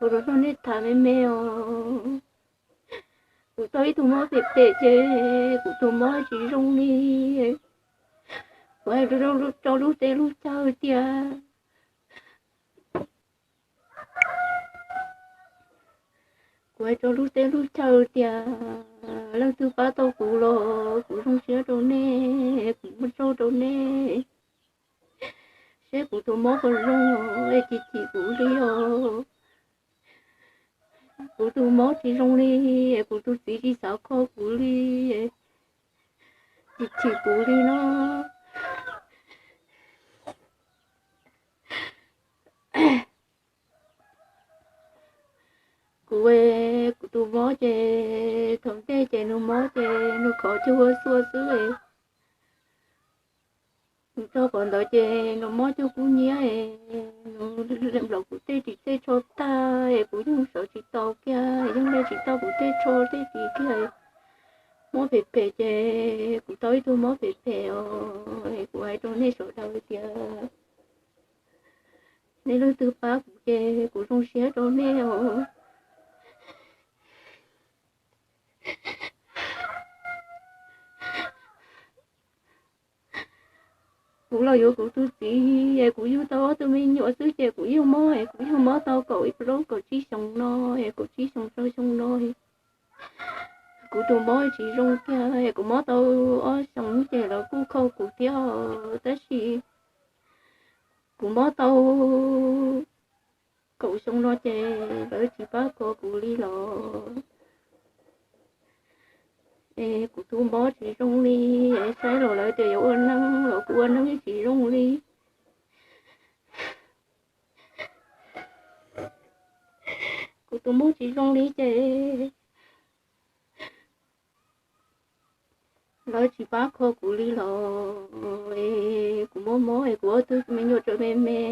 Kuv rau nej tham me me os. Kuv tau ib tug mob phem phem ces kuv tus mob tsis zoo li. Kuv hais rau lub teb lub chaw tias, kuv hais rau lub teb lub chaw tias leej twg pab tau kuv los kuv zoo siab rau nej, kuv muaj tsaug rau nej. Seb kuv tus mob puas zoo, es chim chim kuv li os. Kuv tus mob tsis zoo li, es kuv tus txiv tsis xav kho kuv li, chim chim kuv li no. Kuv, kuv tus mob ces thaum ntej ces nws mob ces nws khov cuag huab xua xwb. Nws tso qhov ntawd ces nws mob cuag kub hnyiab, nws nplaum kuv tej ris tej tsho tag, kuv yeej sawv tsis tau kiag, yeej nce tsis tau kuv tej tsho tej ris kiag. Mob phem phem ces kuv tau ib tug mob phem phem os, kuv hais rau nej sawv daws tias nej leej twg pab kuv ces kuv zoo siab rau nej os. Kuv los yuav kuv tus txiv es kuv yug tau ob tug me nyuam xwb ces kuv yeej mob es kuv yeej mob tau kaum ib plaub kaum tsib xyoos no, es kaum tsib xyoo rau xyoo no. Kuv tus mob tsis zoo kiag es kuv mob tau ob xyoos ces lawv kuj kho kuv thiab, tab sis kuv mob tau kaum xyoo no ces lawv tsis pab kho kuv li los. Es kuv tus mob tsis zoo li, es saib los lawv tias yuav ua neeb los kuv ua neeb tsis zoo li. Kuv tus mob tsis zoo li ces lawv tsis pab kho kuv li los, es kuv mob mob es kuv ob tug me nyuam tseem me me.